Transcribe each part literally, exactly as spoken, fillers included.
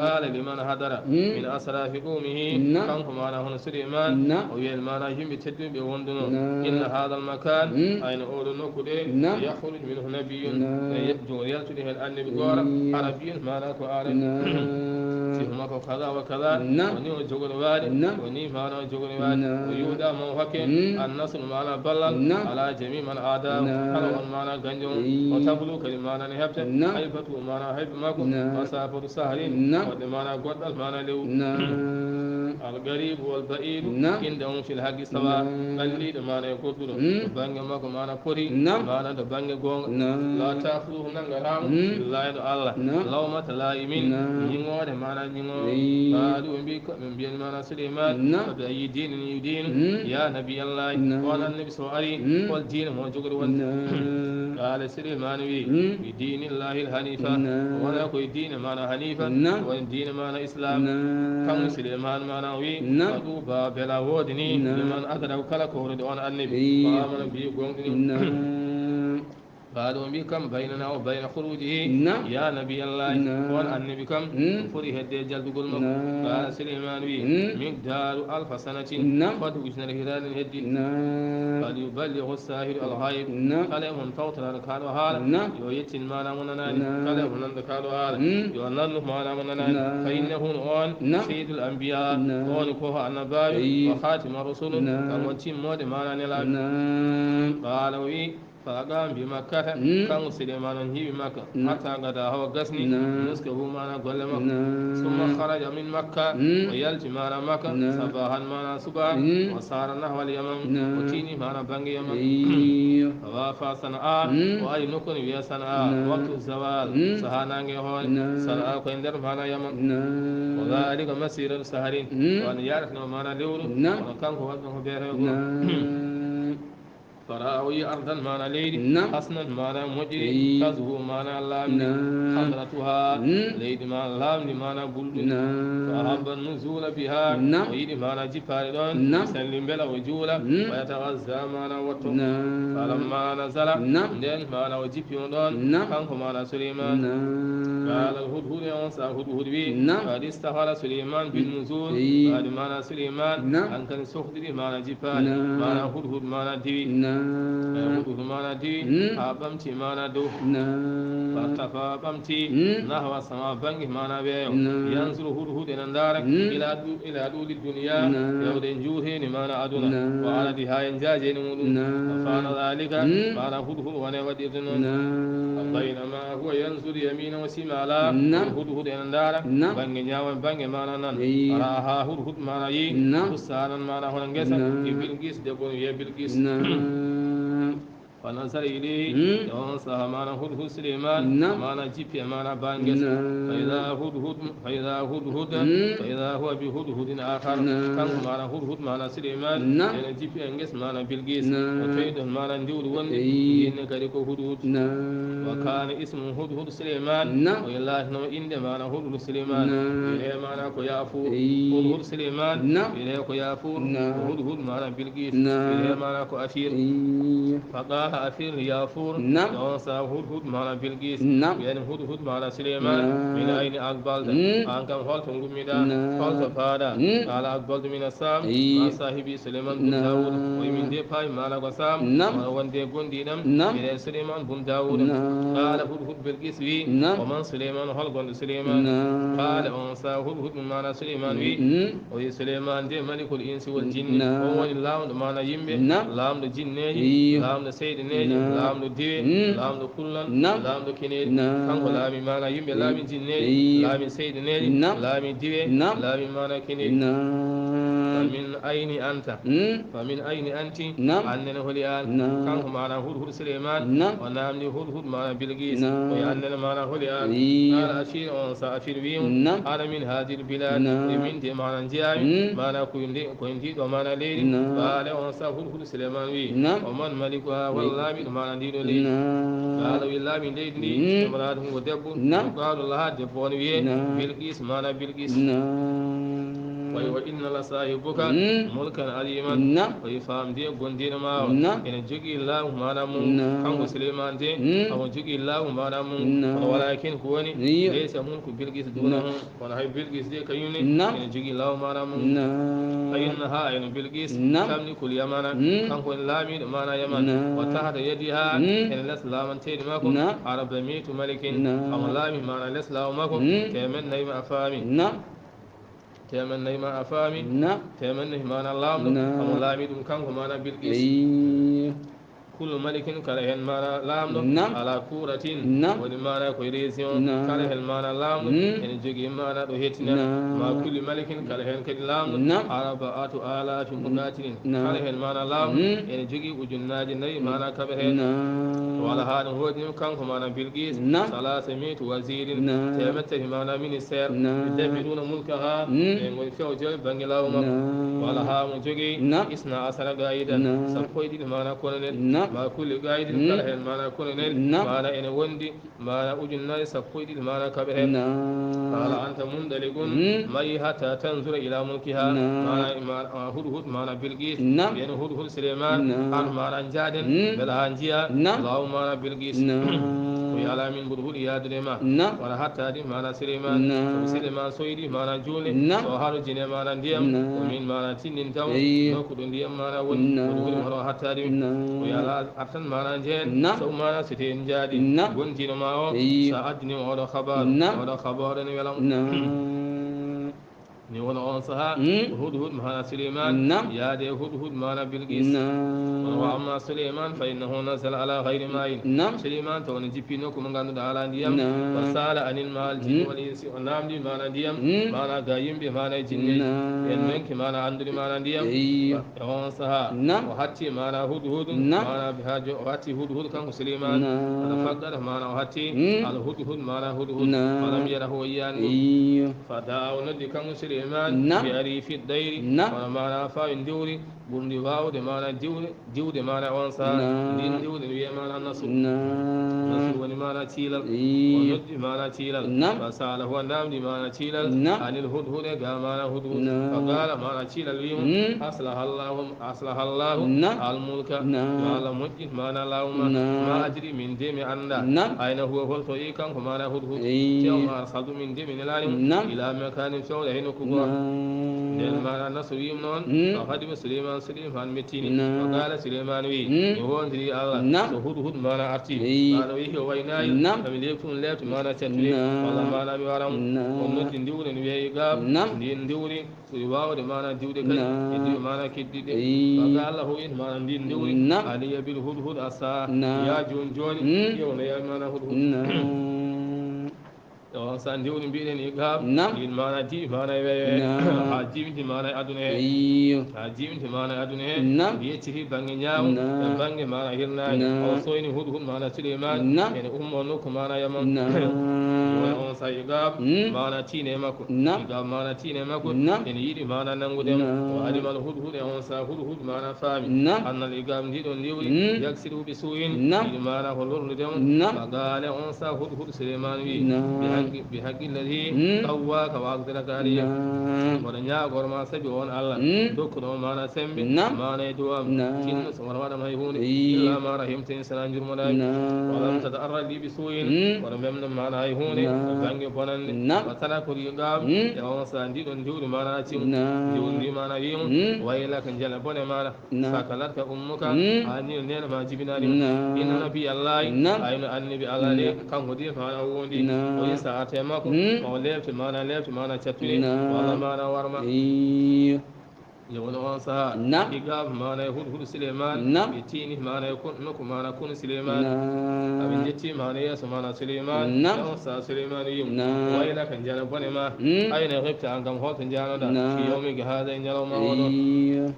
قال لمن حضر من أشراف قومه, kanko maana hono Suleymaan, o wi'ani maana yimɓe tedduɓe wonduno, إن هذا المكان, ayno oɗo nokku de, يخرج منه نبي, e yaltude heen annabi gooto, عربي, maana ko Arabi. Sifa makko kaza wa kaza, o ni o jogori waade, o ni maana o jogori waade, o yuuɗa mo hokke, النصر, maana ballal, على جميع من عاداه, kala on maana ganjo, o tablu kadi maana ne heɓta, هيبته, maana hayba makko, مسافة شهر, wadde maana goɗɗal maana lewru. الغريب والبعيد عندهم في الحق سواء, ɓalliiɗo maana e goɗɗuɗo, to bannge makko maana poti, maana to bannge goonga. لا تأخذه, nanngataamo, في الله, ɗo Allah, لومة لائم, ñiŋoore maana ñiŋoowo. قالوا, ɓe mbi, ɓe mbiyani maana Suleymaan, فبأي دين يدين يا نبي الله, on annabi so ari, hol diine mo jogori wonde? قال, Suleymaan wi, بدين الله الحنيفة, wona koye diine maana hanifa, woni diine maana Islam. Kanko Suleymaan maana o wi, فطوبى, bela woodani, لمن أدركه, kala ko hawrude on annabi, وآمن به, goonɗini. قالوا, ɓe mbi kam, بيننا وبين خروجه يا نبي الله, on annabi kam, ɗum foti hedde jaldugol makko. قال, Suleymaan wi, مقدار ألف سنة, fodde ujunere hitaande ne heddi. فليبلغ الشاهد الغائب, kala e mon tawtoraɗo kaɗo haala, yo yettin maana mo nanaani. Kala e mon nanɗo kaɗo haala, yo nannu maana mo nanaani. فإنه, on, سيد الأنبياء, on ko annabaaɓe, وخاتم الرسل, kanko timmoode maana nelaaɓe. قال, o wi, فأقام بمكة, kanko Suleymaan on hiwi Makka, حتى غدا, hawa gasni, نسكه, maana golle makko. ثم خرج من مكة, o yalti maana Makka, صباحا, maana subaka, وسار نحو اليمن, o tiini maana bannge Yaman. ووافى صنعاء, o ari nokku ne wiya Sana'a, وقت الزوال, saha naange hoore. Sana'a ko e nder maana Yaman. وذلك مسيرة شهر, wano yaratno maana lewru, kono kanko wonno ko beetee goo. فرأى, o yi أرضا, maana leydi, حسنا, maana moƴƴiri, تزهو, maana laamndi, خضرتها, leydi maana laamndi, maana bulɗi. فأحب النزول بها, o yiɗi maana jippaade ɗon, salli mbela o juula, ويتغذى, maana wotto. فلما نزل, nden maana o jippima ɗon, kanko maana Suleymaan. قال الهدهد, e on saha Hudhud wi, قد استخر سليمان بالنزول, ɓaade maana Suleymaan, an kadi soh- ɗiɗi maana jippaade, maana Hudhud maana diwi. E Hudhud maana diwi, haa ɓamti maana dow. فارتفع, ɓamti, نحو السماء, bannge maana weeyo. ينظر, Hudhud ena ndaara, إلى طو-, إلى طول الدنيا, hewde njuuteeni maana aduna, وعرضها, e njaajeeni muɗum. فكان ذلك, maana Hudhud woni e waɗirde noon. فبينما هو ينظر يمينا وشمالا, Hudhud ena ndaara, bannge ñaamo, bannge maana nano. رآها, Hudhud maana yi, بستانا, maana hono ngesa, لبلقيس, debbo no wiyee Bilqis. فنظر إليه, e on saha maana Hudhud Suleymaan, maana jippi e maana baa ngesa. فإذا هدهد, فإذا هدهد, فإذا هو بهدهد آخر. Kanko maana Hudhud maana Suleymaan, ena jippi e ngesa maana Bilqis. O tawi ɗon maana ndiwri wonde, jinne kadi ko Hudhud. وكان اسم هدهد سليمان, o laatino innde maana Hudhud Suleymaan. Wiyee maana ko yaafuur. Hudhud Suleymaan, wiyee ko yaafuur. Hudhud maana Bilqis, wiyee maana ko afiir. فقال أفر يا فور, e on saha Hudhud maana Bilqis, wiyani Hudhud maana Suleymaan, من أين أقبلت, an kam holto ngummiɗaa, holto paaɗaa? قال أقبلت من الشام مع صاحبي سليمان بن داود, o wi min de paami maana ko Saam, wano wonde gonɗinam, wiyee Suleymaan bun Daawuda. قال Hudhud, Bilqis wi, ومن سليمان, hol gonɗo Suleymaan? قال, on saha Hudhud maana Suleymaan wi, o wi Suleymaan de ملك الإنس والجن, on woni laamɗo maana yimɓe, laamɗo jinneeji, laamɗo seyɗineeji, laamɗo diwe, laamɗo kullon, laamɗo keneeli. Kanko laami maana yimɓe, laami jinneeji, laami seyɗineeji, laami diwe, laami maana keneeli. فمن أين أنت? فمن أين أنت? An nene holi an? Kanko maana Hudhud Suleymaan, o naamni Hudhud maana Bilqis, o wi an nene maana holi an? قال أفير, on saha Afiir wi mo, أنا من هذه البلاد, e min de maana njeyaami, maana ko ndi, ko ndi ɗo maana leydi. قال, on saha Hudhud Suleymaan wi, ومن ملكها, hol laamiiɗo maana ndi ɗo leydi? قال, wi laami leydi ndi, امرأة, ko debbo, يقال لها, debbo on wiyee Bilqis, maana Bilqis. Wa inna la sahibuka mulkan azima. Nam. Wa faam de gondiiɗo ma o ene jogii laamu maana mum. Kanko Suleymaan de omo jogii laamu maana mum. Kono walakin ko woni, laysa mulku Bilqis duunahu. Kono hay Bilqis de kañum ne ene jogii laamu maana mum. Fa innaha, eno Bilqis, tamlikul yamana. Kanko woni laamiiɗo maana Yaman. Wa tahta yadiha, ene les laamanteeɗi makko. Arbamitu malikin, omo laami maana les laamu makko. Teemen nayi ma a faami. Teemen nayi ma a faami. Teemen nayi maana laamɗo omo laami ɗum kanko maana Bilqis. Kullu malikin, kala heen maana laamɗo ala kuratin, woni maana koye région. Kala heen maana laamɗo ene jogii maana ɗo hettinana. Ma kulli malikin, kala heen kadi laamɗo arba'atu alafi muqatilin. Kala heen maana laamɗo ene jogii ujunnaaji nayi maana kaɓe heen. Wala haa ɗum hoɗi ɗum kanko maana Bilqis. Salasamitu wazirin, teemettati maana ministère. Yudabbiruna mulkaha, ɓe ngoni fewjoɓe bannge laamu makko. Wala haa mo jogii isna asara qa'idan, sappo e ɗiɗi maana colonel. Ma kulli qa'idin, kala heen maana colonel maana ene wondi maana ujunnaaji sappo e ɗiɗi maana kaɓe heen. Qala anta mundaliqun ma'i hatta tanzura ila mulkiha. Maana, maana, ah, Hudhud maana Bilqis. Ɓen Hudhud Suleymaan, an maana njaaden, mbela haa njiya laamu maana Bilqis. O yi ala min Hudhud yaadude ma. Wala hattaade maana Suleymaan. Suleymaan soydi maana juulde. So harujine maana ndiyam. O min maana tinnin taw. Nokku ɗo ndiyam maana woni. Hudhud maana o hattaade. O yi ala artan maana njeen. Sabu maana so tee en njaadi. Gondiino ma o. Sa addini oɗo khabar. Oɗo khabar ne welam. Ni wona on saha. Hudhud maana Suleymaan. Yaade Hudhud maana Bilqis. Kono wa amma Suleymaan fa innahu nazala ala ghayri ma'in. Suleymaan taw ne jippi nokku mo ngannduɗaa alaa ndiyam. Wa sa'ala anil ma'i al jinni wal insi. O naamndi maana ndiyam. Maana ga yimɓe, maana e jinneeji. En men ki maana anndude maana ndiyam. E on saha. O hatti maana Hudhud. Maana bi haajo, o hatti Hudhud kanko Suleymaan. Ana faggata maana o hatti. Al Hudhud maana Hudhud. Falam yarahu, o yiyaani ɗum. Fada'a, o noddi kanko Suleymaan. Bi arifi dayri. Kono maana faawi ndiwri ɓurndi waawde maana diwde, diwde maana on saha. Ndin ndiwde ne wiyee maana nasru. Nasru woni maana ciilal. O noddi maana ciilal. Fa sa'alahu, o naamndi maana ciilal. Anil Hudhud, e ga maana Hudhud. Fa qala, maana ciilal wi mo, aslaha Allahu, aslaha Allahu al mulka. Yo Allah moƴƴin maana laamu ma. Ma adri, min de mi annda. Ayna huwa, holto yi kanko maana Hudhud. Tew ma arsaltu, min de mi nelaani mo. Ila makanin, fewda he nokku gooto. Nden maana nasru wi mo noon. Fa ghadiba Suleymaan, Suleymaan mettini. Wa qala, Suleymaan wi, mi wondiri Allah. So Hudhud maana arti. Maana wi o waynayi. Ami leeftu ɗum leeftu maana cattude. Walla maana mi waran. O noddi ndiwri ne wiyee Iqaab. Ndin ndiwri ɓuri waawde maana diwde kadi e diwi maana keddiɗe. Wa qala, o wi maana ndin ndiwri. Aliya bil Hudhud asa. Ya jooni jooni, ƴeew no yawi maana Hudhud. On sa ndiwri mbiɗen Iqaab. Ɗin maana diwi maana wewe. Ha jiwinti maana e aduna he. Ha jiwinti maana e aduna he. Yecciti bannge ñaamo e bannge maana hirnaange. O soyni Hudhud maana Suleymaan. Ene ummo nokku maana Yaman. Wona on sa Iqaab maana tiine makko. Iqaab maana tiine makko. Ene yiɗi maana nanngude mo. O alimal Hudhud, e on sa Hudhud maana faami. Annal Iqaab, ndiɗon ndiwri, yaksidu bi su'in. Yiɗi maana ko lornude mo. Fa qala, on sa Hudhud Suleymaan wi, bi haqqi, bi haqqi alladhi sawwaka wa qaddara. Mboɗo ñaagor ma sabi on Allah, dokkuɗo on maana sembe, maana e dow am. Tinno so wona waɗam hay huunde, illa ma rahimtani, sana njurmoɗaami. Wa lam tata'arrad li bi su'in, kono memno maana hay huunde, bannge bonannde. Wa talaktu Iqaab, e on sa ndiɗon ndiwri maana tim. Ndiwri ndi maana wi mo, waylaka, njala bone maana. Sakalatka ummuka, a ni neene ma jibinaani ma. Inna nabi Allah, ayno annabi Allah de, kanko de maana o wondi. O yi sa arte makko, o leefte maana, leefte maana cattude, walla maana warma. Yo woni on saha. Iqaab maana e Hudhud Suleymaan. Ɓe tiini maana e kun, nokku maana kun Suleymaan. Aɓe njetti maana yeeso maana Suleymaan. E on saha Suleymaan wi mo, waylaka, njala bone ma. Ayna ghibta, an kam holto njanoɗa? Fi yawmika haadha, e ñalawma oɗo.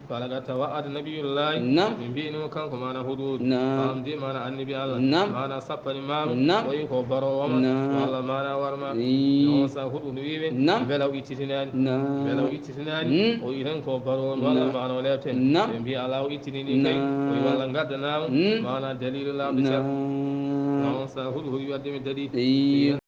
Falaqad tawa'ada nabiyullahi. Min mbi'ni mo kanko maana Hudhud. Faam de maana annabi Allah. Maana sappani maama. O yi ko baroowo ma. Walla maana warma. On saha Hudhud wi ɓe, mbela o ittitinaani? Mbela o ittitinaani? O yi tan ko baroowo ma, walla maana o leeften. Ɓe mbi ala, o ittinini kay. O yi walla ngaddanaama. Maana dalilu laaɓɗo cer. On saha Hudhud wi wadde mi daɗi.